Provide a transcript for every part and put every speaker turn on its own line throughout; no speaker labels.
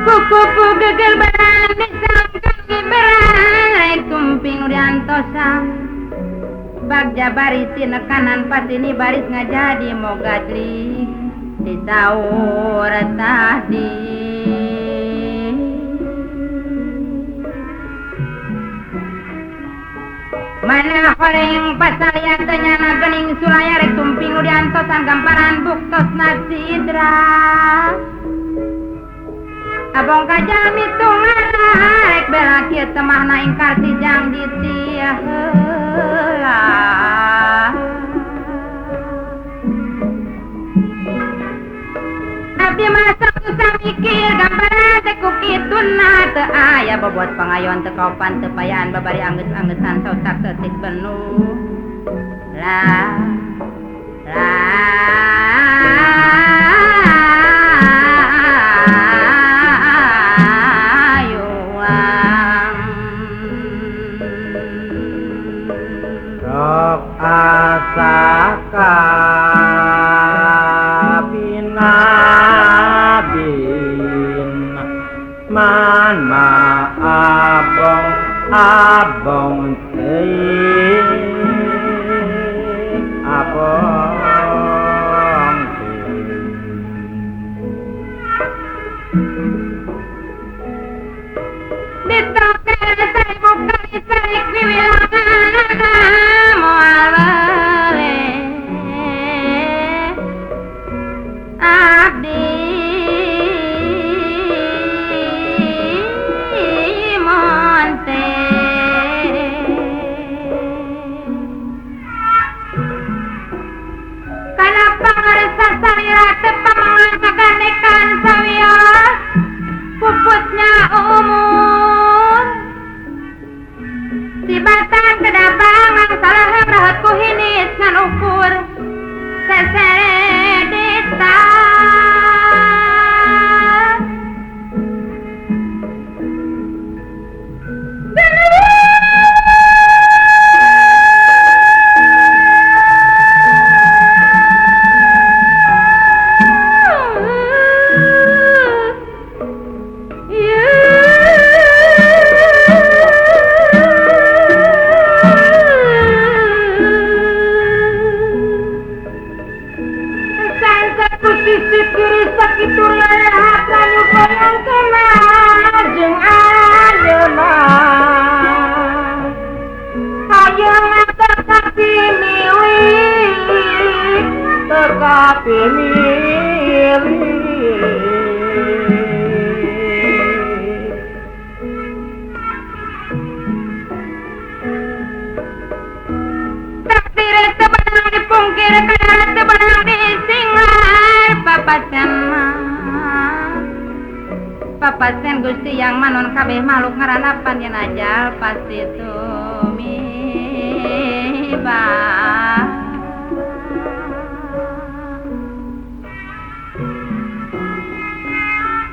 Kukupu gegelberan disangkang giberan rek tumping nu diantosan bagja baris tinekanan pasini baris ngajadi mogajli disaur tadi. Mana horeng pasalian teh nyana geuning sulaya rek tumping nu diantosan gamparan buktosna cidra. Abong kajami tungarah rek bela kieu temahna ingkar tijang ditiah heula. Abdi mah sok susah mikir gambaran teh ku kituna teu aya bobot pangayon teu kaopan teu payaan babari anggeus-anggesan sautak seutik benuh. La la
asaka binabin man ma abong abong teuing abong teuing
ditoker seribu kali sarik wiwilangan moal abdi monte kana pangarsa salira teu pamangan saganekan sawios puputnya umur tibatan kedabangan salah rahat ku hinis ngan ukur seseredita. Papasen Gusti yang manon kabeh makhluk ngaranapan yen ajal pasti tumiba.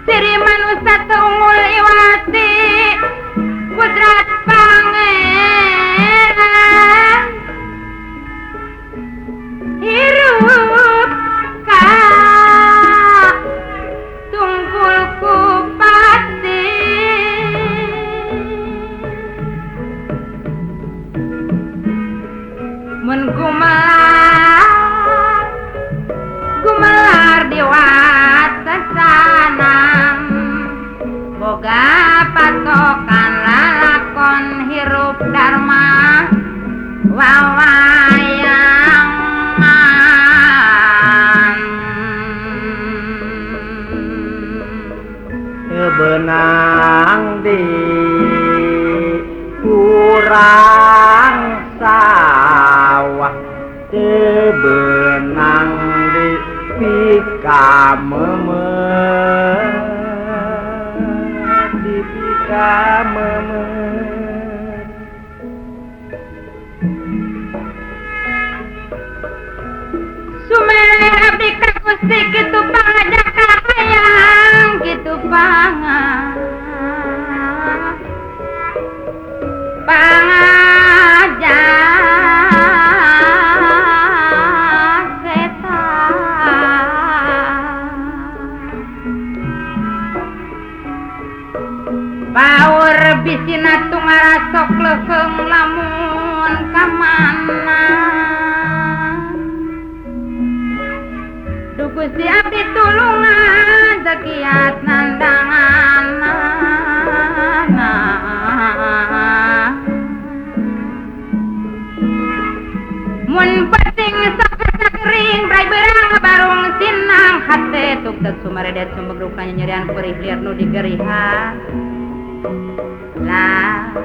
Siri manusa teu unggul iwati kudrat pangeran hirup ka tungkul ku pati mun gumelar gumelar diwatesanam boga patokan lalakon hirup dharma wawayangan.
Benang di kurang sawah tebenang di pika meme di pika meme
sumere abdi ka Gusti kitu pangajak hayang kitu pangajak setan. Baur bisina tungarasok leukeung lamun ka mana. Duh Gusti abdi tulungan sakiat nandangan. Mun penting sok kering brai berang barung sinang hate tuk tek sumaredet sumbeg rukanya nyerian perih liar nu digerihan. Lah